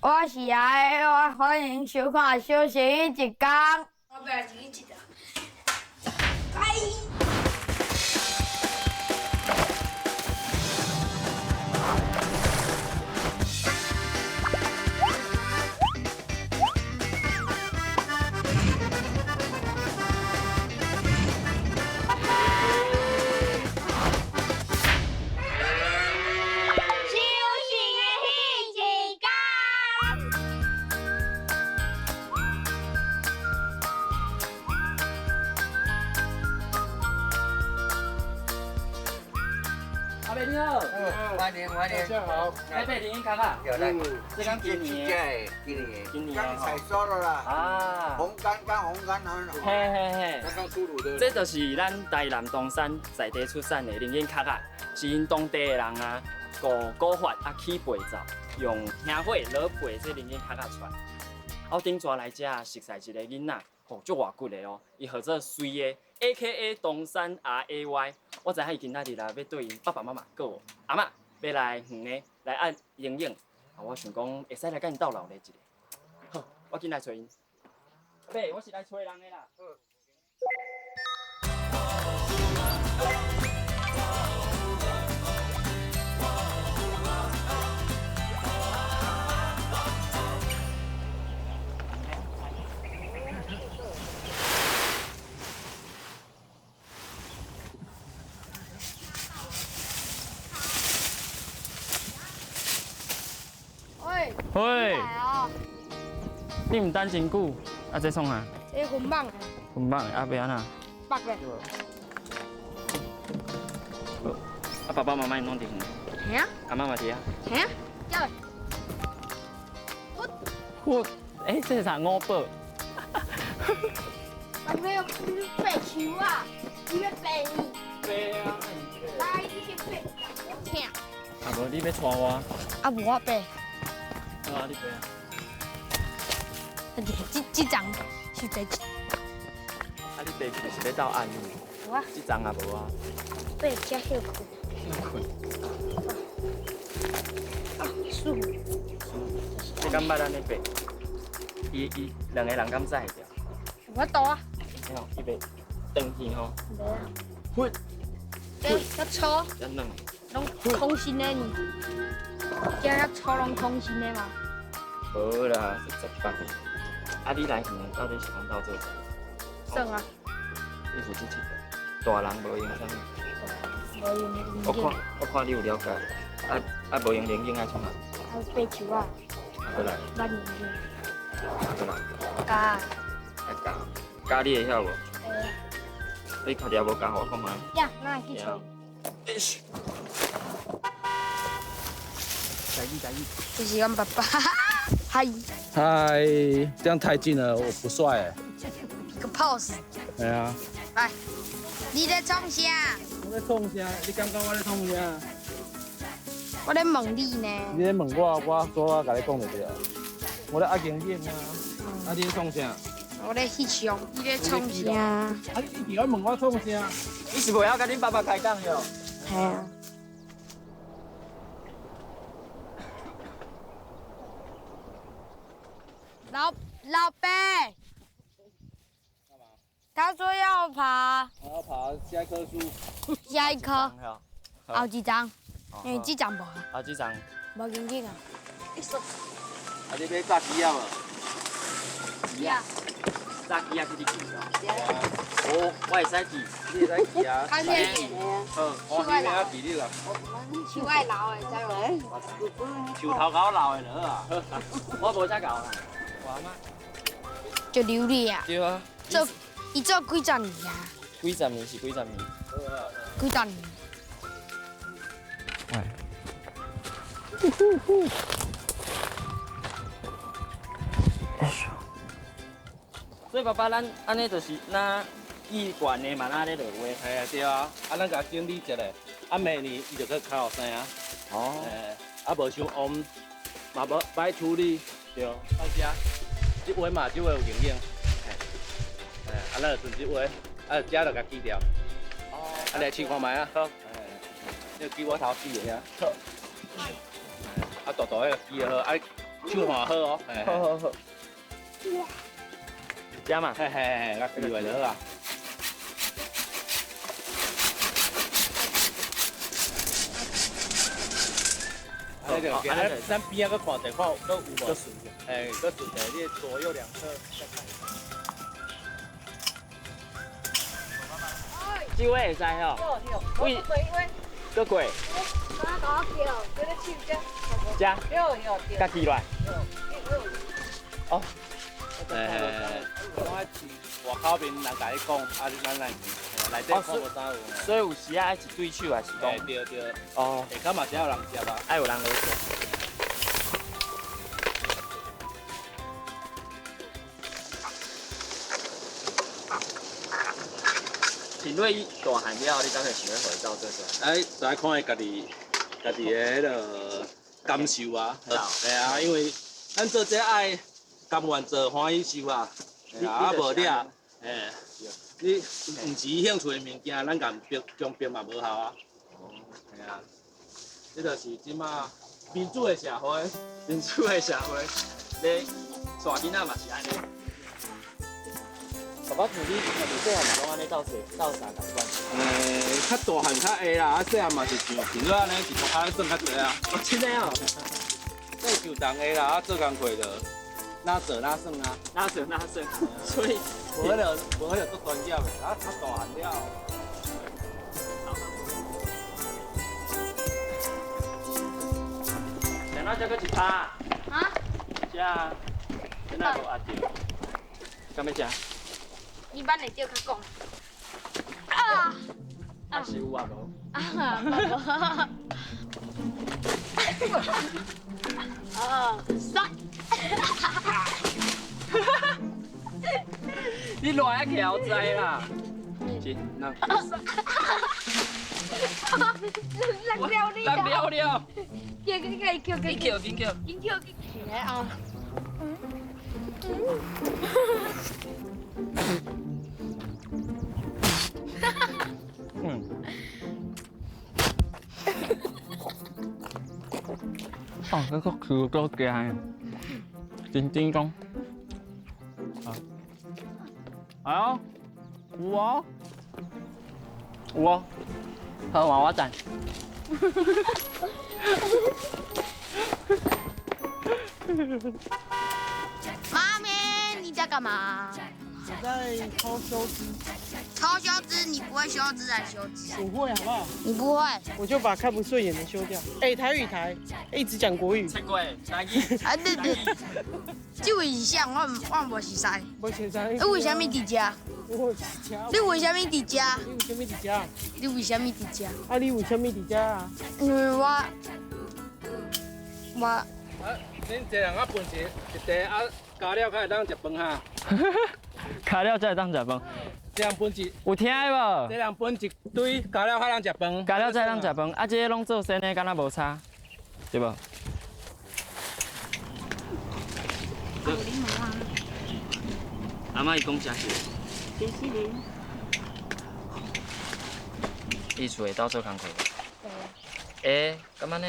我是阿的，我歡迎收看《小生一天》。我不要自己一拜。阿伯你好，歡迎歡迎，大家好。來伯林卡卡，有來，這剛今年，今年，今年剛採收了啦。啊，紅柑剛紅柑很好。嘿嘿嘿，剛剛出爐的。這就是咱台南東山在地出產的龍眼殼仔，是𪜶當地的人啊，古古法啊起白灶，用香火老皮這龍眼殼仔出來。我頂逝來遮熟似一個囡仔，吼，足活骨的哦，伊號做水的，A.K.A 東山 R.A.Y。我知影伊今仔日來欲綴𪜶爸爸媽媽閣有阿嬤欲來園的來按龍眼，啊，我想講會使來佮𪜶鬥鬧熱一下。好，我緊來揣𪜶。阿伯，我是來揣人的啦。喂，喂，你你毋等真久，啊這創啥？這粉網。粉網啊，欲按怎？縛咧。啊，爸爸媽媽𪜶攏佇園。嘿啊。阿嬤嘛佇遐。嘿啊，走。我，欸，這是啥五寶？阿妹，你爬樹啊？你欲爬呢？爬啊！來，你先爬，我疼。啊無，你欲帶我？啊無我爬。好啊，你爬啊。啊，這這層實在。啊，你爬去是欲鬥按？有啊。這層也無啊。爬遮歇睏。歇睏。啊，舒服。你敢捌按呢爬？伊伊兩个人敢載會著？有法度啊。吼，伊袂斷去吼。袂啊。呼。這較粗。較軟。攏空心的呢？這較粗攏空心的嘛？無啦，是十八。啊，你來園到底是講鬥做啥？耍啊。你是這佚佗，大人無閒啥物？無閒。我看我看你有了解，啊啊無閒龍眼愛創啥？啊，爬樹啊。啊，閣來。挽龍眼。啊，閣來。教。愛教，教你會曉無？會。你確定無教予我看覓？呀，咱來去揣。台語台語。這是阮爸爸。嗨。嗨，這樣太近了，我不帥欸。一個 pose。對啊。來，你咧創啥？我咧創啥？你感覺我咧創啥？我咧問你呢。你咧問我，我煞我共你講就對了。我咧壓龍眼啊，啊你咧創啥？我咧翕相，你咧創啥？啊你一直愛問我創啥？你是袂曉佮恁爸爸開講喲？嘿啊。老老伯，他說要爬。我要爬下一棵樹。下一棵。後一層，因為這層無。後一層。無緊緊啊。啊，你欲炸雞仔無？雞仔。炸雞仔去你記哦。哦，我會使記，你會使記啊。看見。好，我耳仔記你啦。樹愛老的，知無？樹頭較老的就好啊。我無遮𠢕啦。我阿嬤。就流利啊。對啊。做，伊做幾十年啊？幾十年是幾十年。幾十年。喂。所以爸爸，咱按呢就是若意悬的嘛，若咧落話。嘿啊，對啊，啊，咱共整理一下，啊，明年伊就閣較後生啊。哦。啊，無傷黃，嘛無歹處理，對。到遮，這話嘛，這話有營養。嘿，啊，咱就剩這話，啊，遮就共锯掉。哦。啊，來試看覓啊。好。你锯我頭死的遐。好。啊，大大个锯好，啊，手换好哦。好好好。食嘛？嘿嘿嘿，佮记落就好啊。咱边仔阁看者，看阁有无？阁顺者，嘿，阁顺者，你左右两侧再看。这位会使吼？对。阁过。食。家己来。哦。我爱饲外口面人共你讲，啊，咱来试，内底看无啥有。所以有时啊，爱一对手还是讲？对对。哦。下跤嘛是爱有人接啊。爱有人来做。品瑞伊大汉了后，你敢会想欲予伊斗做啥？哎，就爱看伊家己家己的彼个感受啊。嘿啊，因为咱做这爱甘愿做，欢喜受啊。啊，无你啊，嘿，你毋是伊兴趣的物件，咱共逼强逼嘛无效啊。嘿啊，这就是这马民主的社会，民主的社会，咧带囡仔嘛是按呢。爸爸，你细汉嘛拢按呢斗斗相共款？较大汉较会啦，啊细汉嘛是像像你按呢，一涂跤耍较济啊。哦，真的哦。这就同会啦，啊做工课就哪做哪耍啊，哪做哪耍，所以无彼个无彼个足专业的，啊较大汉了。谁哪这阁一拍？啊？食啊，这哪无压著？敢欲食？你挽会着较讲。啊！啊是有啊无？啊，无。啊，帅！你乱啊翘知啦！一、两、三。落了了。落了了。叫叫叫叫紧叫紧叫。紧叫紧起来啊！嗯。哦，这个 Q 够咸，真正宗。啊，哎呦，有哦，有哦，好，换我赞。妈咪，你在干嘛？我在抄修枝。抄修枝，你不会修枝还修枝？我会，好不好？你不会，我就把看不顺眼的修掉。哎，台语台，一直讲国语。七过，台语。啊对对，这位是啥？我无熟似。无熟似。你为啥物伫遮？我伫遮。你为啥物伫遮？你为啥物伫遮？你为啥物伫遮？啊，你为啥物伫遮啊？因为我。啊，恁一人啊分一一块啊，加了才会当食饭哈。加了才会当食饭。一人分一，有听无？一人分一堆，加了才当食饭。加了才当食饭，啊，这个拢做生的，敢若无差，对无？阿嬷伊讲啥事？伊厝会斗做工课？欸，敢按呢？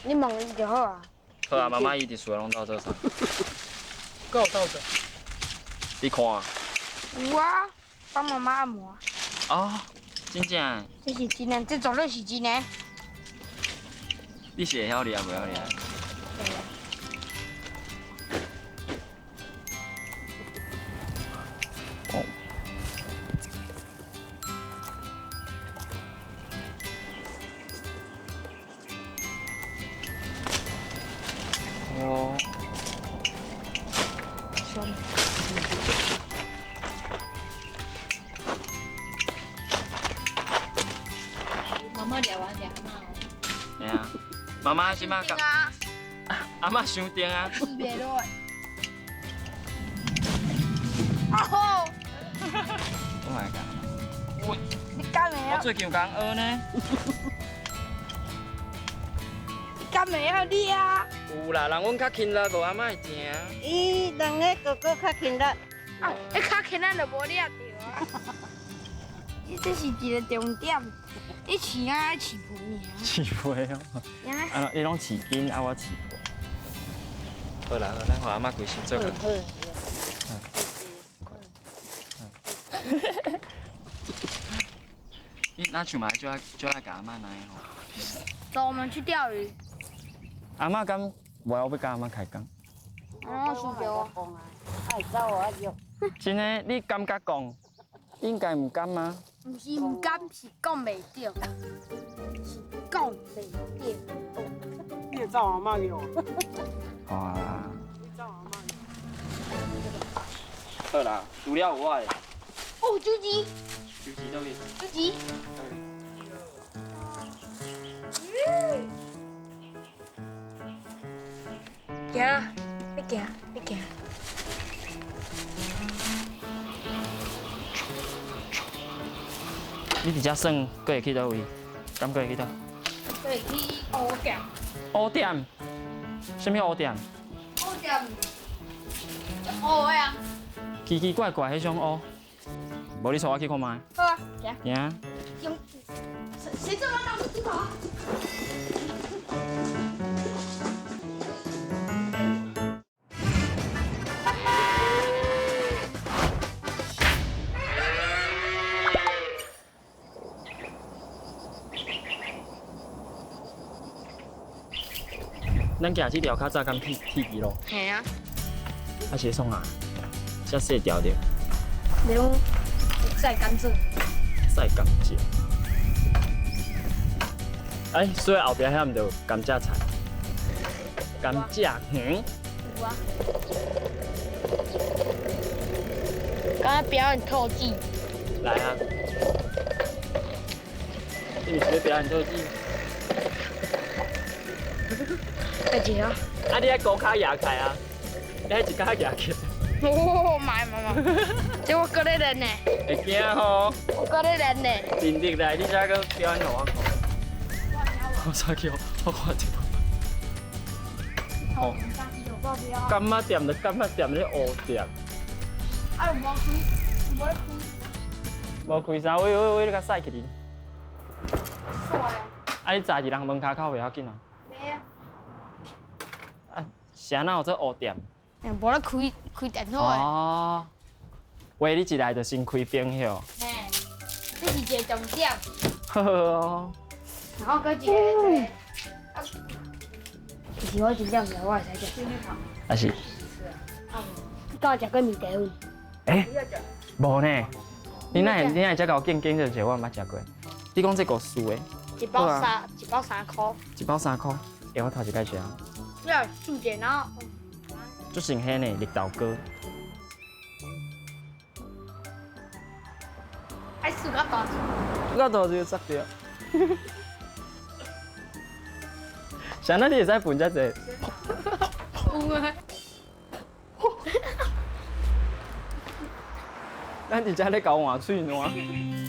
你问伊就好啊。好啊，妈妈伊伫厝内拢斗做啥？够斗的。你看。有啊，帮妈妈按摩。哦，真正？这是真的，这绝对是真的。你是会晓掠，袂晓掠？哦。妈妈掠完掠阿嬷哦。嘿啊，妈妈这马甲阿嬷伤重啊。饲袂落。啊吼！Oh my god！我你敢会晓？我最近有共学呢。你敢会晓掠啊？有啦，人阮较勤力，无阿嬷会疼。伊两个哥哥较勤力。啊，彼较勤力就无掠著啊。你这是一个重点，你饲啊爱饲皮尔。饲皮哦。啊，伊拢饲筋，啊我饲皮。好啦，好，咱予阿嬤规身做工。好。你若像嘛就爱就爱共阿嬤奶吼。走，我們去釣魚。阿嬤敢無愛我欲共阿嬤開講？我想著啊。愛走啊約。真的，你感覺講，應該毋敢嗎？毋是毋敢，是講袂著，是講袂著。你會走阿嬤去哦？好啊。你走阿嬤去。好啦，除了有我的。哦，手機。手機倒去？手機。行，你行，你行。你佇遮耍，閣會去佗位？敢閣會去佗？閣會去烏店。烏店？啥物烏店？烏店，烏的啊。奇奇怪怪彼種烏，無你帶我去看覓。好啊，行。行。用，誰這麼大隻豬頭？咱行這條較早敢鐵鐵皮路？嘿啊。啊是創啥？遮細條的。你講曬甘蔗。曬甘蔗。哎，所以後壁遐毋就有甘蔗菜、甘蔗園。有啊。剛才表演特技。來啊！你毋是欲表演特技？再見啊！啊，你愛高跤舉起來啊！你愛一跤舉起來。哦，媽媽媽，這我閣咧練呢。會驚吼？我閣咧練呢。盡力來，你才閣表演予我看。我煞去，我看一下。哦。柑仔店就柑仔店咧烏店。啊，無開，無咧開。無開啥？喂喂喂，你較駛去哩。啊，你站佇人門跤口袂要緊啊？袂啊。啊，是按怎有這烏店？無咧開開電腦的。哦。喂，你一來就先開冰箱。嘿，這是一個重點。好哦。然後閣一個，啊，其實我真正毋知我會使食。啊是。你敢有食過麵茶粉？欸，無呢。你哪會你哪會遮共我敬敬這個我毋捌食過。你講這個素的？一包三，一包3箍。一包3箍，欸，我頭一擺食。你來試者，然後。足新鮮的綠豆糕。愛試較大喙。較大喙就塞著。啥那你會使分遮濟？有啊。咱佇遮咧交換喙瀾。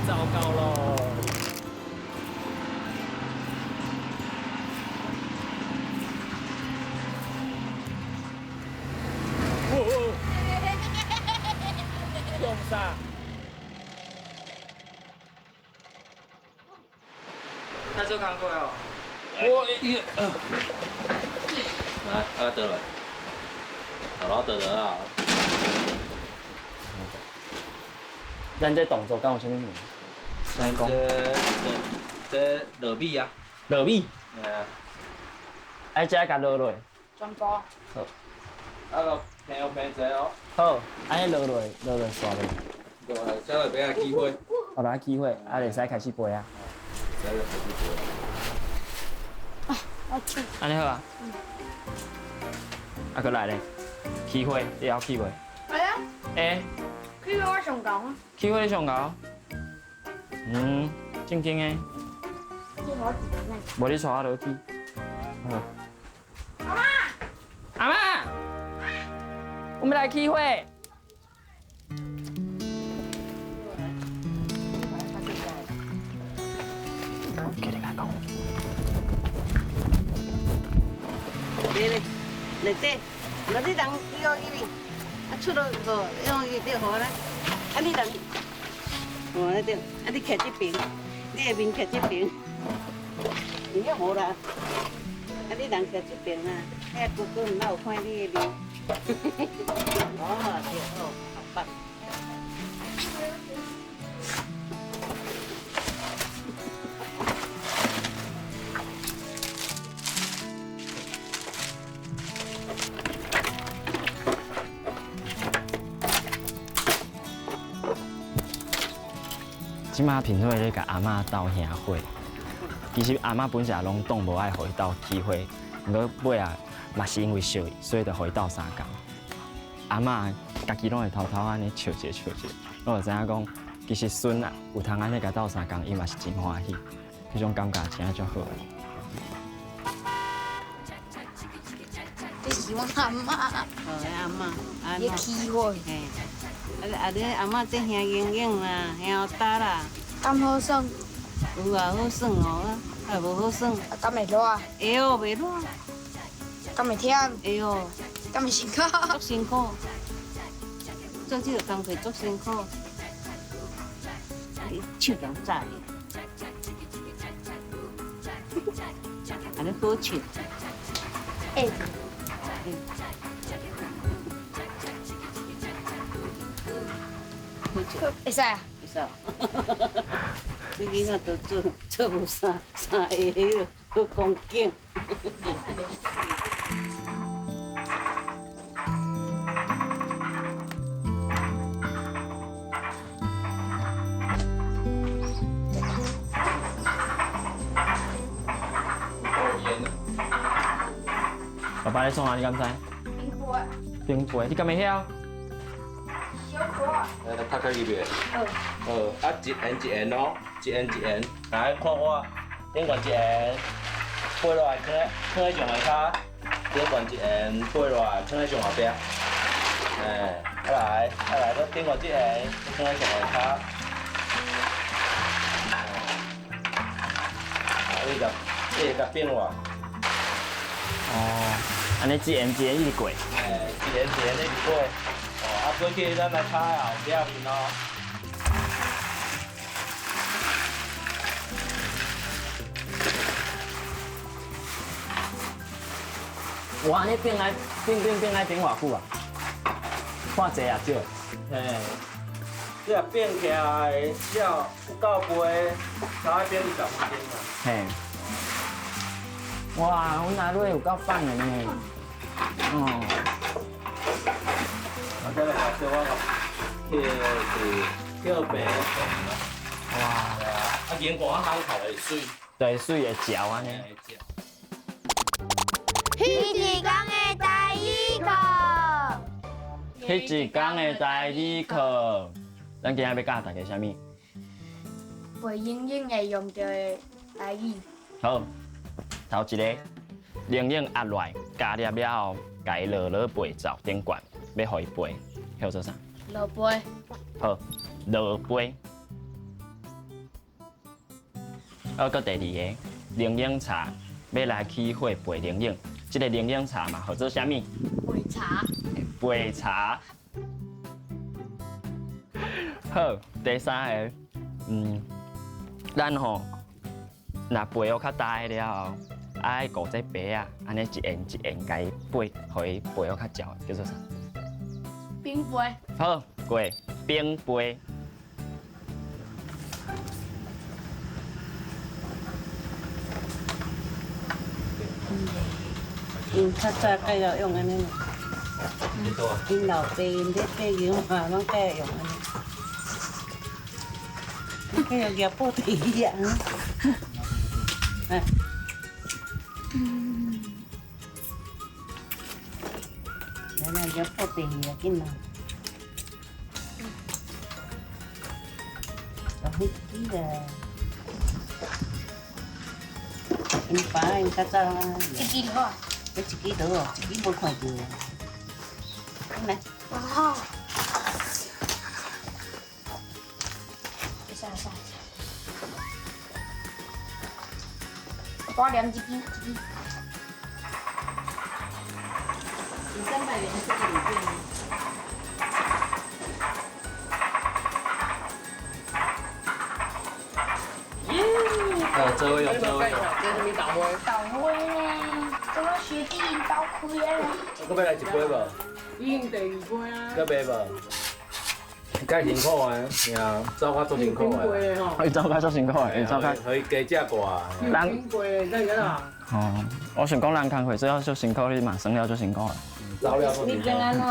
糟糕喽！用啥？在做工课哦。我一，啊得了，好了得了啊。咱這動作敢有啥物名？啥講？這糯米啊。糯米。嘿啊。愛這共落落。全部。好。啊，個平有平濟哦。好，按呢落落，落落煞落。落來，才會變啊起火。哦，來起火，啊，會使開始飛啊。才會開始飛。按呢好啊。啊，閣來咧，起火，你會曉起無？會啊。會。起火我上高啊。起火你上高？嗯，正經的。無你帶我落去。好。阿嬤。阿嬤，我們來起火。来来，来这，那你人去哦去哩，啊出了无，用伊就好啦。啊你人，哦那对，啊你徛这边，你的面徛这边，你遐无啦。啊你人徛这边啊，遐哥哥毋捌有看你的面。哦，对，好，好棒。這馬品做咧共阿嬤鬥兄火，其實阿嬤本身也攏擋無愛予伊鬥起火，毋過尾仔嘛是因為惜伊，所以就予伊鬥相共。阿嬤家己攏會偷偷按呢笑一下笑一下，我就知影講，其實孫啊有通按呢共鬥相共，伊嘛是真歡喜，彼種感覺真正足好。這是我阿嬤。哦，阿嬤，伊起火。嘿。啊你阿嬤這兄英英啦，兄大啦。敢好耍？有啊，好耍哦，啊無好耍。啊，敢會熱？會哦，袂熱。敢會忝？會哦。敢會辛苦？足辛苦。做這個工課足辛苦。你手人早的。按呢好笑。會。會使啊？會使。你囡仔都做做無三三个彼落好光景。爸爸咧创啥？你敢知？冰杯。冰杯，你敢會曉？小可。来，拍开去袂？好。啊，一圆一圆哦，一圆一圆，来看我，顶悬一圆，飞落来，囥咧上下跤，顶悬一圆，飞落来，囥咧上后壁。哎，啊来，啊来，阁顶悬一圆，囥咧上下跤。啊，你甲，你甲变落。哦，按呢一圆一圆一直过。哎，一圆一圆一直过。哦，啊，过去咱来跤后壁面哦。哇，按呢变来变变变来变偌久啊？看济啊少？嘿，这若变起来了有够肥，才变20分钟啊。嘿。哇，阮阿蕊有够放的呢。哦。啊，这个小我个是叫白。哇。啊，盐罐烘烤会水。对，水会嚼按呢。彼一工的台语课。彼一工的台语课，咱今仔欲教大家啥物？背英英会用著的台语。好，头一个，冷饮压落来，加热了后，共伊落落被罩顶悬，欲予伊飞，叫做啥？落飞。好，落飞。啊，阁第二个，冷饮茶欲来起火焙冷饮，这个冷饮茶嘛，号做啥物？焙茶。焙茶。好，第三个，咱吼，若焙予较焦了后，爱糊这白仔，按呢一圆一圆共伊焙，予伊焙予较焦，叫做啥？冰焙。好，过冰焙。𪜶较早介绍用按呢，𪜶老爸𪜶咧爬牛嘛，拢介用按呢。介绍举布提啊。哎。地啊，紧啦。落彼支啦。𪜶爸𪜶較早啊。一支就好。一支就好，一支無看著。來。哦。會使會使。我連一支一支。你300元這個裡面。做用做用。这是啥物豆花？豆花呢？这我学弟𪜶兜开的。阁欲来一杯无？已经第二杯啊。阁卖无？较辛苦的，嘿啊，走较足辛苦的。伊走较足辛苦的，伊走较。予伊加食过。人过，那个啦。哦，我想讲人工课做了足辛苦，你嘛算了足辛苦的。走了你变按怎？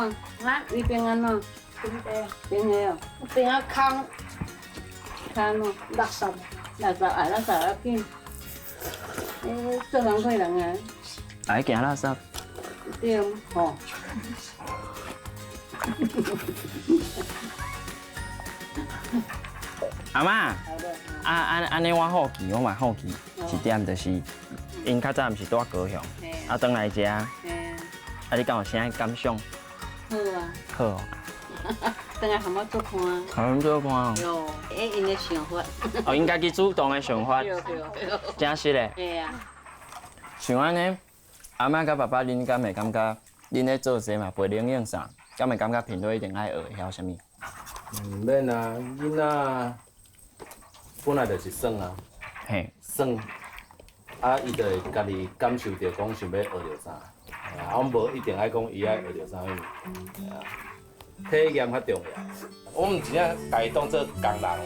啊？你变按怎？变个。变个哦。变啊空。空哦。垃圾。垃圾啊，垃圾要紧。做工课人啊。爱行垃圾。对，吼。阿嬤，按呢，我好奇，我嘛好奇一点，就是，𪜶較早毋是住高雄，啊，轉來遮，啊，你敢有啥感想？好啊。好哦。轉來予我做伴。予阮做伴。哟，欸，𪜶的想法。哦，𪜶家己主動的想法。對對對。真實的。對啊。像按呢，阿嬤佮爸爸，恁敢會感覺恁咧做這嘛，陪冷影啥，敢會感覺頻道一定愛學會曉啥物？毋免啊，囡仔本來就是耍啊，耍，啊，伊就會家己感受著講想欲學著啥，啊，阮無一定愛講伊愛學著啥物，啊，體驗較重要。我們真正共伊當做工人啊，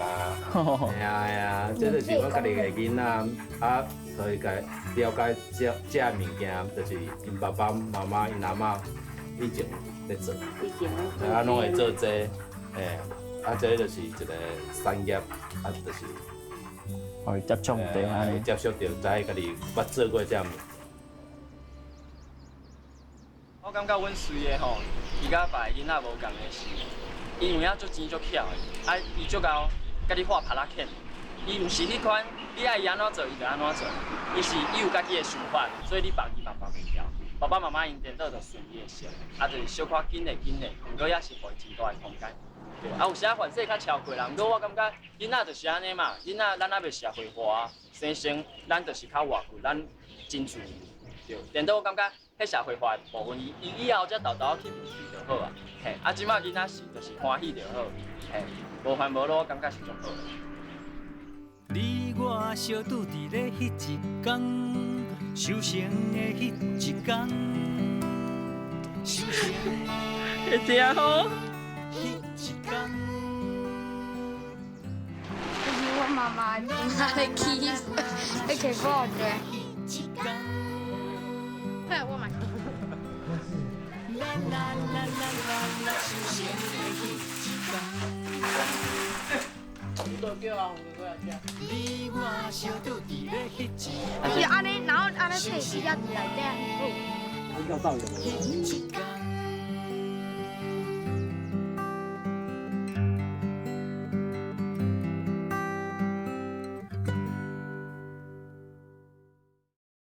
嘿啊嘿啊，這就是阮家己的囡仔，啊，予伊家了解這這物件，就是𪜶爸爸媽媽、𪜶阿嬤以前咧做，啊，攏會做這個。嘿，啊，這就是一個產業，啊，就是，予伊接觸著按呢，接觸著，知影家己捌做過這物。我感覺阮隨的吼，伊佮別个囡仔無仝的是，伊有影足錢足巧的，啊，伊足𠢕佮你畫拍仔牵，伊毋是彼款，你愛伊按怎做，伊就按怎做，伊是伊有家己的想法，所以你綁伊嘛綁袂牢。爸爸媽媽𪜶顛倒就順伊的性，啊，就是小可緊的緊的，毋過也是予伊真大的空間。對，啊，有時仔凡勢較超過啦，毋過我感覺囡仔就是按呢嘛，囡仔咱猶未社會化，生性咱就是較活潑，咱真自由。對，顛倒我感覺彼社會化的部分，伊以後才沓沓去面對就好啊。嘿，啊，這擺囡仔是就是歡喜就好，嘿，無煩無惱，我感覺是足好。你我相拄佇咧彼一工，修成的彼一工，修成會疼吼。彼一工。这是我媽媽今仔日去，去客户的。嘿，我買。啦啦啦啦啦啦，修成的彼一工。你我相拄佇咧彼一你就按呢，然後按呢退去遐內底。